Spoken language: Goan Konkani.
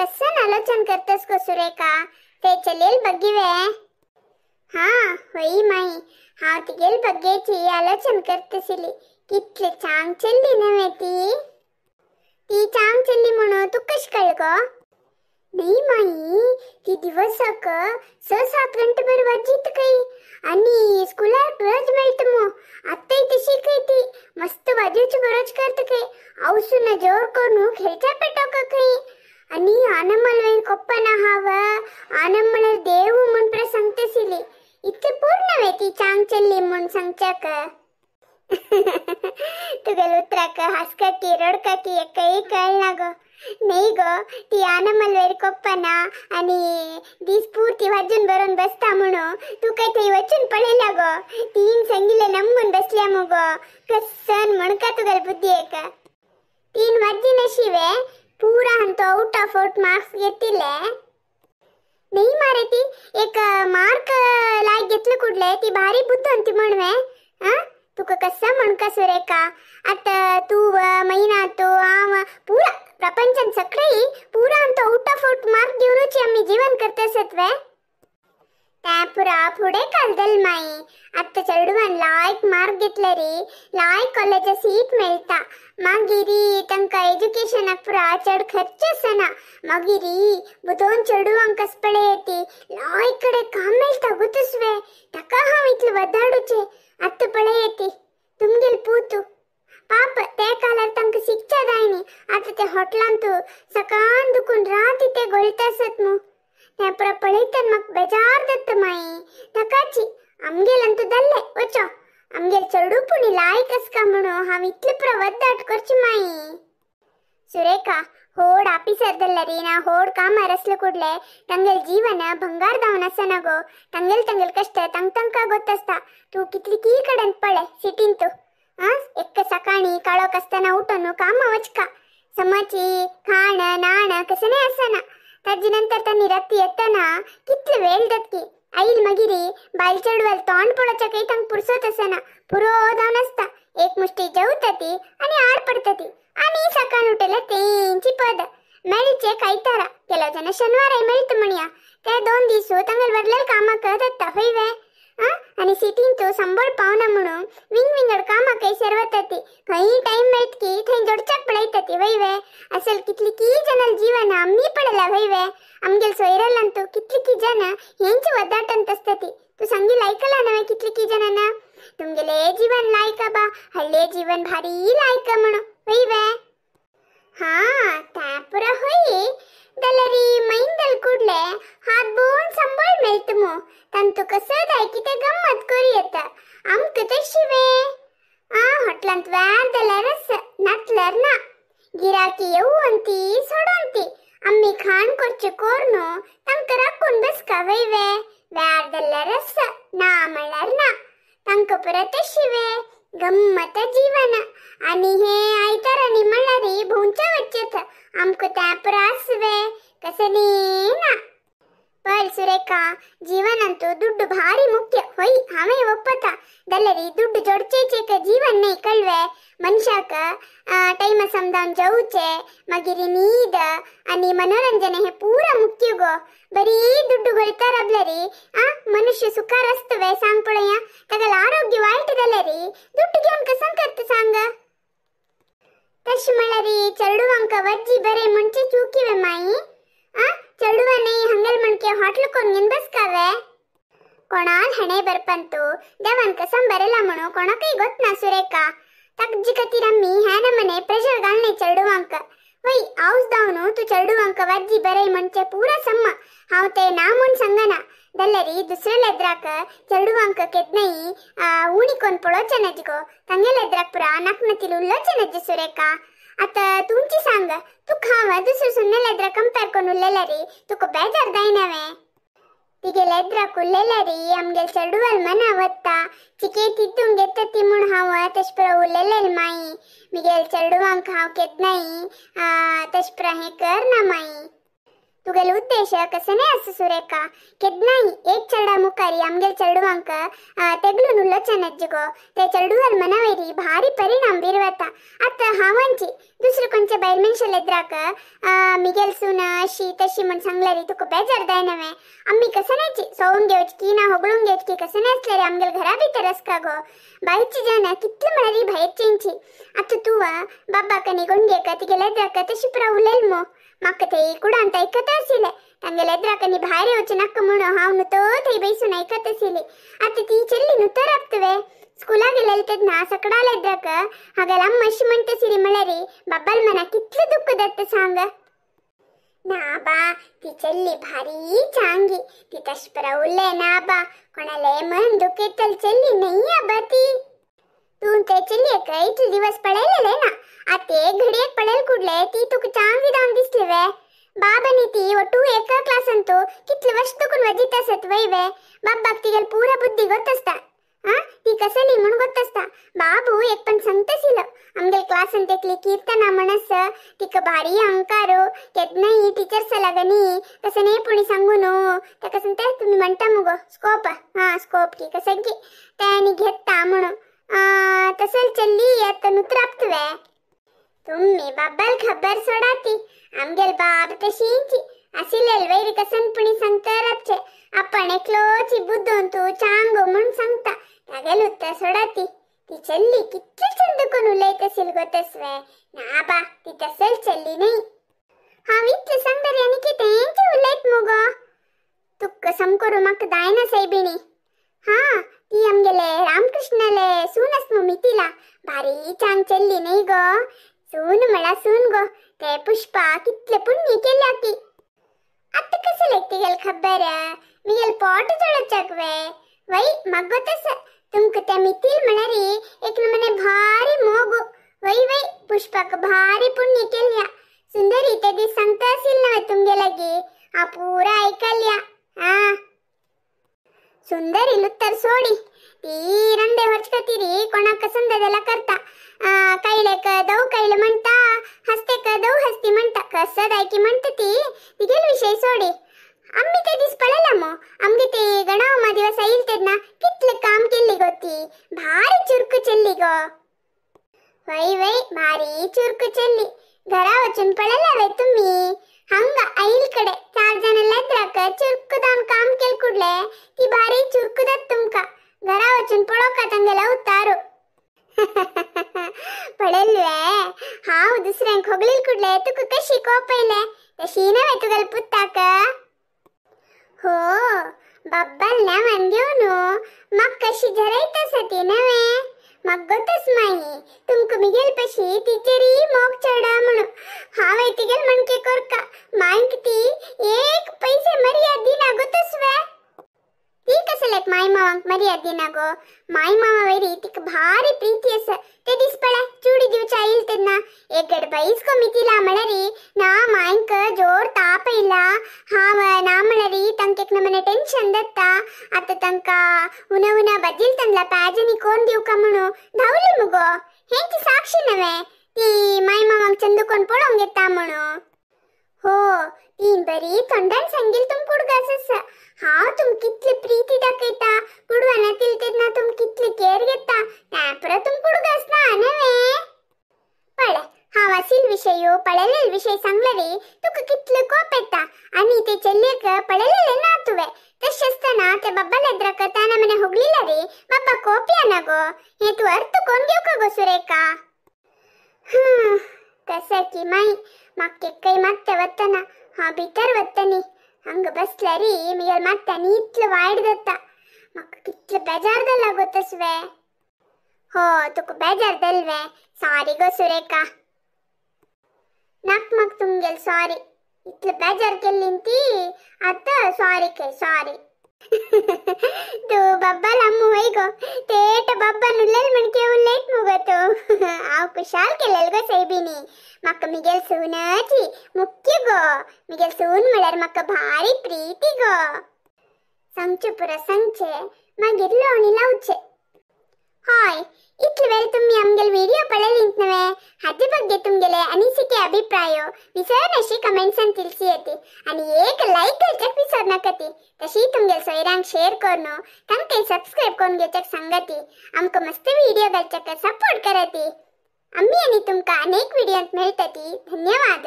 कसं आलोचन करतस गो सुरेखा, ते चलेल बग्गीवे? हा होई माई, हांव तिगेल बग्गेची आलोचन करतसिली. कितले चांग चल्ली नव्हे ती? ती चांग चल्ली म्हणून तू कश कळ गो? नाही माई, ती दिवसाक 6-7 गंटे भर वाजीत काही आणि स्कूलाक रज मेळटा मू. आत्ताय तशी खंय ती मस्त वाजोवचे बरोच करता खंय. आवसून जोर करून खेळच्या पेटोवका खंय. आणि आनमल वयर कोप्पन हाव, आनम म्हळ्यार देव म्हूण पुरा सांगतसिली. इतले पूर्ण वे ती चांग चल्ली म्हूण सांगच्याक. तुगेल उतराक हासकाकी रडकाकी एकय कळना गो. नाही गो, ती आनमल वयर कोप्पना आणि दीस पुर्ती वाजून बरोवन बसता म्हणून तू काय थंय वचून पळयला गो? तीन सांगिल्लें नमगून बसल्या मुगो. कसन म्हणका तुगेल बुद्धी एक. तीन वाजी नशिवे पुरा हंतो आउट ऑफ आउट मार्क्स घेतिल्ले. नाही मारे, ती एक मार्क लायक घेतलं कुडले ती भारी बुद्ध ती म्हणवे. हा तुका कसं म्हणका सुरेखा, आता तू महिना तो हांव पुरा प्रपंचान सगळी पुरा आमचो आउट ऑफ आउट मार्क घेवनूच आमी जीवन करतसत वे. त्या पुरा फुडें घालतल माई. आतां चेडवान लायक मार्क घेतले रे लायक कॉलेजा सीट मेळटा. मागीर तांकां एज्युकेशनाक पुरा चड खर्च आसना. मागीर बुदोन चेडवांक कस पळय ती लायक कडेन काम मेळटा गो तसवे. ताका हांव इतलें वदाडूचें. आतां पळय ती तुमगेल पूत पाप ते कालार तांकां शिकच्या जाय न्ही. आतां ते हॉटलांत सकाळ दुखून रात ते घोळटा आसत मू. तें पुरा पळयतना म्हाका बेजार जाता माई. ताकाची आमगेल अंतू जाल्लें वचो आमगेल चेडूं पूण लायक आसका म्हणून हांव इतलें पुरा वद्दाट करची माई. सुरेखा, होड ऑफिसर जाल्यार ना होड कामार आसले कुडले तांगेल जीवन भंगार जावन आसना गो. तांगेल तांगेल कश्ट तांक तांकां गोत आसता. तूं कितली की कडेन पळय सिटीन तूं. आं एक सकाळीं काळोख आसतना उठून कामां वचका. समाची खाण न्हाण कसलें आसना. ताजे नंतर तांणी राती येतना कितले वेळ जातकी. आईल मागीर बायल चेडवाल तोंड पळोवच्या काही तांकां पुरसत आसना. पुरो जावन आसता. एक मुश्टी जेवता ती आनी आड पडटा ती. आनी सकाळ उठले तेंची पद मेळचे कायतारा केलो जाण शनिवारय मेळटा म्हणया. ते 2 दीस तांगेल वरलेल कामाक जाता हय वे. आं आनी सिटीन तूं संबळ पावना म्हणून विंग विंगड कामाकय सेरवता ती. खंय टायम मेळटकी थंय जोडच्याक पळयता ती वय वे. असल कितली की जनाल जीवन आमी पळयला वय वे. आमगेल सोयऱ्यालान तूं कितली की जन हेंच वदाटंत आसता ती. तूं सांगील आयकला नव्हे कितली की जनांना तुमगेले जीवन लायक बा हल्ले जीवन भारी लायक म्हणून वय वे. हा त्या पुरा होय जाल्यार मैंदल कुडले हात बोन संबळ मेळटा मू. तांतू कसं जाय की ते गम्मत करू येता. आमकां तशी वे. आं हॉटलांत व्यार जाल्यार नातल्यार ना. गिराकी येवंती सोडोंती आमी खाण करचें करून तांकां राखून बसका वय वे. व्यार जाल्यार ना म्हणल्यार ना. तांकां परत तशी वे गम्मत जीवन. आनी हे आयतारांनी म्हणल्यार भोंवच्या वचचें आमकां त्या पुरा वे कसली ना. पळ सुरेखा, जीवनांतू दुड्ಡು भारी मुख्य होय हांवें ಒಪ್ಪತ. जाल्यार दुड्ಡು जोडचेच जीवन न्हय कळवे. मनशाक टायमा समजावन जेवचें, मागीर न्हीद आनी मनोरंजन हें पुरा मुख्य गो. बरी दुड्डू घोळटा राबल्यार आ मनुष्य सुखार आसता वे सांग पळोवया. तागेलें आरोग्य वायट जाल्यार दुड्डू घेवन कसं करता सांग. तशें म्हळ्यार चेडवांक वज्जी बरें म्हणचें चुकी वे माई. आ चेडवांनी हंगेल म्हणके हॉटल करून घेवन बसकावे. कोणाल हेणे बरपंतू देवान कसम बरेला म्हणून कोणाकय गोत ना सुरेखा. ताजे खातीर आमी ह्या नमने प्रेशर घालनाय चेडवांक. वय हांवच जावन तूं चेडवांक वज्जी बरें म्हणचें पुरा सम्मा. हांव तें ना म्हूण सांगना. जाल्यार दुसऱ्या लेद्राक चेडवांक केन्नाय उणी कोन्न पळोवचें नाजी गो. तांगे लेद्राक पुरा नाकनातील उलोवचें नाजी सुरेखा. आतां तुमची सांग, तुका हांव दुसऱ्या सुन्ने लेद्रा कंपेर करून उलयल्यार तुका बेजार जायना वे? तिगे लेद्राक उलयल्यार आमगेल चेडवाल मना वता. चिके तितूंक घेता ती म्हूण हांव तशें पुरा उलयलें माई. मिगेल चेडवांक हांव केन्नाय तशें पुरा हें करना माई. तुगेलो उद्देश कसने आसा सुरेखा केन्नाय एक चेडा मुखारी आमगेल चेडवांक तेगलून उलोवचें गो ते चेडवाल मनावेरी भारी परिणाम बिरवता. आतां हांवांची दुसरे कोणचे बायल मनशाल एद्राक मिगेल सून अशी तशी म्हण सांगल्यारी तुका बेजार जाय नवे. आमी कसनायची सोवून घेवची ना होगळून घेवची कसं आसल्यार आमगेल घरा भितर आसका गो. बायची जाण कितले म्हळ्यार भायरचेंची. आतां तूं बाबाक आनी गुंडेक तिगेले एद्राक तशी पुरा उलयल मो. म्हाका ते कुडांत आयकत आशिल्लें तांगेले एद्राक आनी भायर येवचें नाका म्हणून हांव न्हू तो थंय बैसून आयकत आशिल्ली. आतां ती चेल्ली न्हू तर आपतवे स्कुला गेलेले तेन्ना सकडाल एद्राक हागेल अम्मा अशी म्हणटा आशिल्ली म्हळ्यार बाबाल मना कितलें दुख्ख जाता सांग. ना बा ती चेल्ली भारी चांगी ती तश परा उलय ना बा कोणाले मन दुखयतल चेल्ली न्हय आबा ती. तूं ते चेल्लयेक इतले दिवस पळयलेले ना आतां एक घडयेक पळयल कुडले ती तुका चांगी जावन दिसली वे. बाब आनी ती ಒಟ್ಟು एका क्लासांतू कितले वर्ष तुकून वजीत आसत वय वे. बाबाक तिगेल पुरा बुद्धी गोत आसता ती कसली म्हूण गोत आसता. बाबू एक पण सांगताशिल्लो आमगेल क्लासांत एकली कीर्तना म्हण आसा तिका भारी अहंकार केन्नाय टिचर्सा लागनी तशें न्ही पुणी सांगू न्हू ताका सांगता तुमी म्हणटा मुगो स्कोप हां स्कोप की कशें की तें आनी घेता म्हणून तशें चल्ली आतां नुत्रापतवे. तुम्ही बाबाल खबर सोडा ती आमगेल बाब तशींची आशिल्ले वैर कसन पुणी सांगता राबचे आपण एकलोची बुद्दून तू चांगो म्हूण सांगता तागेल उत्तर सोडा ती. ती चल्ली कितली चंद कोण उलयत आशिल गो तसवे. ना बा ती तसल चल्ली न्ही. हांव इतलें सांगतलें आनी कितेंच उलयत मुगो. तुका समकरू म्हाका जायना सायबिणी. हां ती आमगेले रामकृष्णाले सून आस मु मिथिला भारी चांग चल्ली न्ही गो. सून म्हळ्यार सून गो ते पुष्पा कितले पुण्य केल्या ती. आतां कशें लेक तिगेल खबर मिगेल पोट जोडोवच्याक वे वय म्हाका गोत आसा तुमकां ते मिथिल म्हळ्यार एक नमने भारी मोग. वय वय पुष्पाक भारी पुण्य केल्या. सुंदरी ते दीस सांगता आशिल्लें न्हय तुमगे लागीं हांव पुरा आयकल्या. आं सुंदरी लुत्तर सोडी ती रंदे वचकतीरी कोणाक संददेला करता कैलेक दव कैल म्हणटा हस्तेक दव हस्ती म्हणटा कसं दायकी म्हणटा ती तिगेल विशय सोडी. आम्ही ते दीस पळयला मो आमगे ते गणावमा दिवस येईल तेन्ना कितले काम केल्ली गो ती भारी चुरकू चेल्ली गो. वय वय भारी चुरकू चेल्ली. घरा वचून पळयला वे तुम्ही हंगा आईल कडे चार जण लेत्राक चुरकू जावन काम केल कुडले ती भारी चुरकू जात तुमका. घरा वचून पळोवका तांगेला उतारू. पळयल्ले हांव दुसऱ्यांक होगळील कुडले तुका कशी कोप येयले तशी नव्हे तुगेल पुताक. हो बाब्बाल नांवान घेवन म्हाका कशी झरयत आसा ती नव्हे. म्हाका गोतच माई तुमकां मिगेल पशी तिचेरी मोग चडा म्हणून हांवें तिगेल म्हणके कोरका मायक ती एक पैसे मर्याद दिना गोतच वे. ती कसलेक माय मावांक मर्याद दिना गो. माय मावा वयरी तिका भारी प्रीती आसा. ते दीस पळय चुडी दिवच्या येईल तेन्ना एक गडबाईच गो मिथिला म्हळ्यार ना मायंक जोर ताप येयला. हांव ना म्हळ्यार तांकां एक नमने टेन्शन जाता. आतां तांकां उना उना भाजील तांदला पाजनी कोण दिवका म्हणून धांवली मुगो. हेंची साक्षी नव्हे ती माय मावांक चंद कोण पळोवंक येता म्हणून. हो तीन बरी थंडान सांगील तुम कुडगास आसा. हांव तुम कितली प्रीती दाखयता कुडवाना तील तेन्ना तुम कितली केअर घेता त्या परत तुम कुडगास ना नव्हे. पळय हांव आशिल विशय पळयलेले विशय सांगलेरी तुका कितले कोप येता आनी ते चेल्लेक पळयलेले ना तुवें. तशें आसतना ते बाबाले एद्राक ताणें मने होगलिला रे बाबा कोप येना गो. हें तूं अर्थ कोण घेवका गो सुरेखा. कशें की माई म्हाका केकय मात्तें वतना हांव भितर वतनी हांगा बसल्यारी मिगेल मात्त्यानी इतलें वायट जाता म्हाका कितलें बेजार जाला गो तसवे. हो तुका बेजार जाल वे. सॉरी गो सुरेखा. नाक म्हाका तुमगेल सॉरी इतलें बेजार केल्ली ती आतां सॉरी खंय सॉरी. तूं बाब्बाल आम्मू वय गो तेट बाब्बान उलयल म्हणके उलयत मुगो तूं. हांव खुशाल केलेल गो सायबिणी. म्हाका मिगेल सूनाची मुख्य गो. मिगेल सून म्हळ्यार म्हाका भारी प्रीती गो. सांगचें पुरो सांगचें मागीर लोणी लावचें. हय, इतले वेळ तुम्ही आमगेले व्हिडिओ पळयलींत नवे, हाचे ಬಗ್ಗೆ तुमगेले अनिसिके अभिप्राय विसरनाशी कमेंट्सान ತಿಳಿಸಿಯತಿ आणि एक लाईक घालच्याक विसर नाकाती. तशी तुमगेले सोयऱ्यांक शेअर करून तांकां सबस्क्राईब करून घेवच्याक सांगाती. आमकां मस्त व्हिडिओ घालच्याक सपोर्ट कराती. आम्ही आणि तुमकां अनेक व्हिडिओत मेळटाती. धन्यवाद.